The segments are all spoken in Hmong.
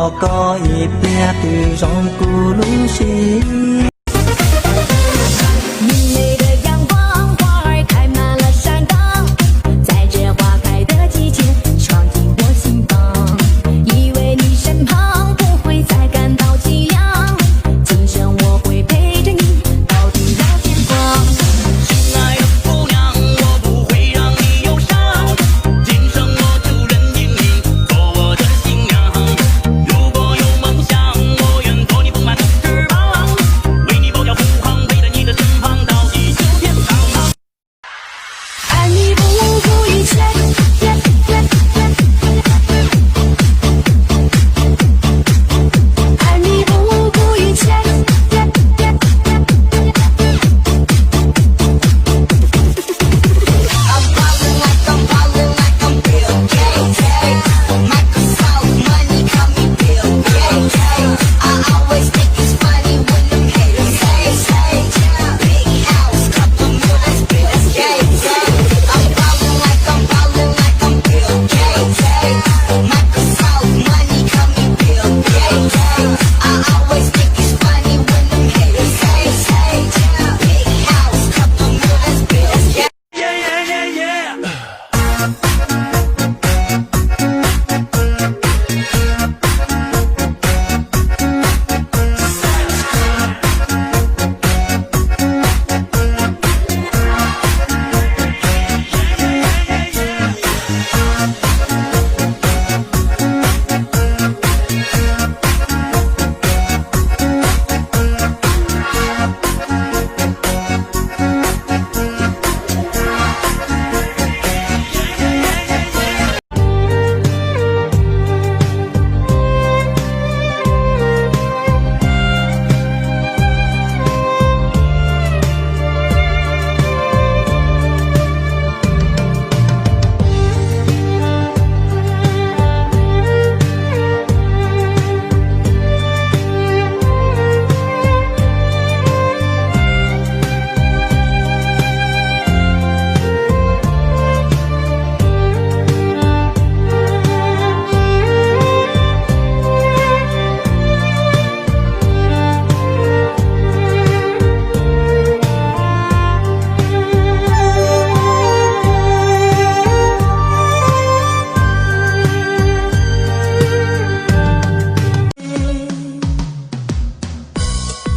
Koj ib pliag twb zoo kuv lub siab.明媚的阳光，花儿开满了山岗，在这花开的季节，闯进我心房。依偎你身旁，不会再感到寂寞。今生我会陪着你，到地老天荒。亲爱的姑娘，我不会让你忧伤，今生我就认定你做我的新娘。如果有梦想，我愿做你丰满的翅膀，为你保驾护航，陪在你的身旁，到地久天长。爱你不顾一切，爱你不顾一切。I'm ballin' like I'm ballin' like I'm Bill Gates. Microsoft money call me Bill Gates. I always think it's funny when them haters hate. Big house, couple million, Bill Gates. I'm ballin' like I'm ballin' like I'm Bill Gates. Microsoft money call me Bill Gates. I always think it's funny when them haters hate. Big house, couple million, Bill Gates.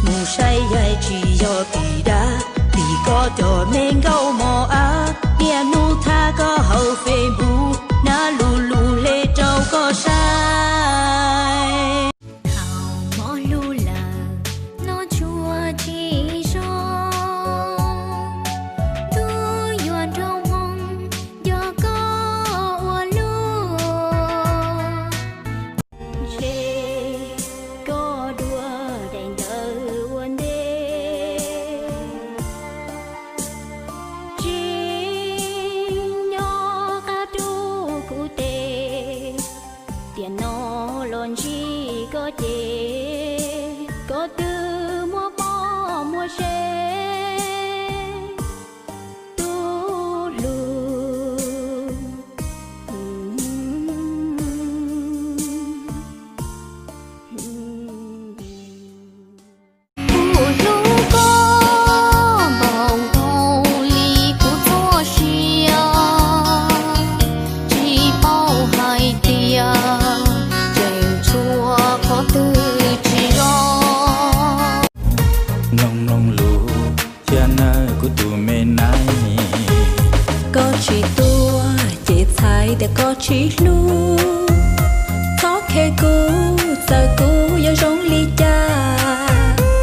Mus saib yaig tsis yog tim dab, tim koj cov me nkauj mos ab, niaj hnub thab koj hauv Facebook, nab lus lus hle rau koj saib. Thaum hmo hlub lawm, no tsuas tsis zoo, ntuj yuav nrog hmoo, nco koj ua luaj. Ntshe koj dua daim ntawv ua ntej, tsis nyob qab rub kuv tes. Tiam no los ntsib koj ces, koj twb muaj poj muaj sev, tub hlub. Kuv hlub koj npaum nkaus li kuv txoj sia, tsis paub hais tias tseem tshuav qhov twg tsis zoo. Mloog mloog lus thiab nawb kuv tus me nab. Koj tsis tuaj ces txhais tias koj tsis hlub. Txhob khe kuv